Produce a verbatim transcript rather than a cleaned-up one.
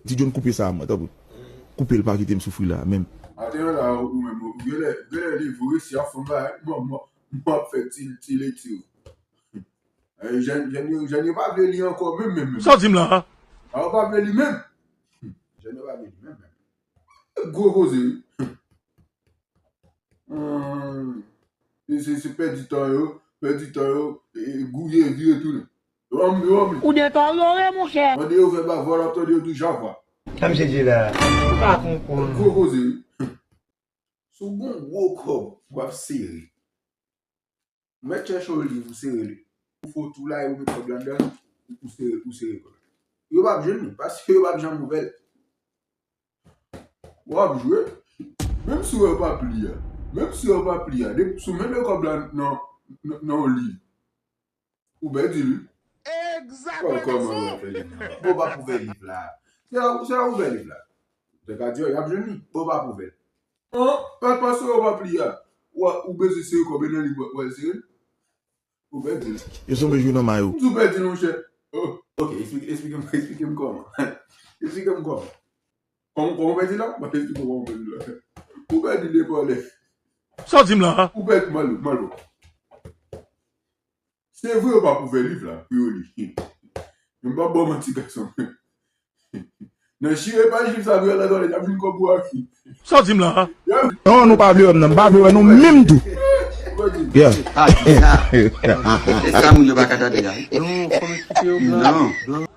Ti John, koupe sa a mwen, tanpri. Koupe l, pa kite m soufri la menm. Maten an la, ou menm, ou genlè, ou genlè leve, ou resi ap fè yon bagay. Bon, mwen, mwen ap fè ti, ti lekti. Eh, jèn, jèn yo, jèn yo pa vle li ankò, menm, menm, menm. Sa w di m la a? A, yo pa vle li menm. Jèn yo pa vle li menm, menm. Gwo koze, wi. Hmm. Se, se, se pèdi tan yo, pèdi tan yo, e, e, gouye, vire tounen. Yo pa, yo pa vle. Ou deteryore, monchè. Tande yo fè ba vòlò, tande yo di javwa. Sa misye di la? Ou pa konprann. Gwo koze, wi. Si w gon gwo kòb, w ap sere. Ou mèt chèche yon liv, ou sere li. Ou fè yon tou la, ou met kòb la anndan, ou sere, ou sere kòb la. Yo p ap jwenn li, paske yo p ap janm ouvè l. W ap jwe. Menm si w wè yo p ap li a. Menm si w wè yo p ap li a. Depi si w mete kòb la nan, nan, nan yon liv, ou pèdi li. Egzakteman. Kòman w ap fè li? Bon, w p ap ouvè liv la. Se la, se la w ouvè liv la. Ou te ka di yo, y ap jwenn li. Bon, w p ap ouvè l. An, pa, paske yo p ap li a. Ou, ou bezwen sere kòb nan liv, w al sere l. Ou pèdi l. Yo sanble jwe nan may ou. M di w pèdi l, monchè. Oh. Ok, eksplike, eksplike m, eksplike m kòman. Eksplike m kòman. Kòman, kòman w pèdi la? Mwen eksplike w kòman w pèdi la. Ou pèdi l depi anlè. Sa w di m la a? Ou pèdi, Malo, Malo. Se vre yo p ap ouvè liv la pou yo li. Men m p ap ba w manti, gason. Nan chire paj liv sa pou y al nan twalèt, y ap jwenn kòb ou a ki. Sa w di m la a? Non, nou pa vle wè m nan, m pa vle wè nou menm tou. Yeah. Ah, di sa. E sa moun yo pa ka tande a. Non, fò m eksplike yo, blan. Non.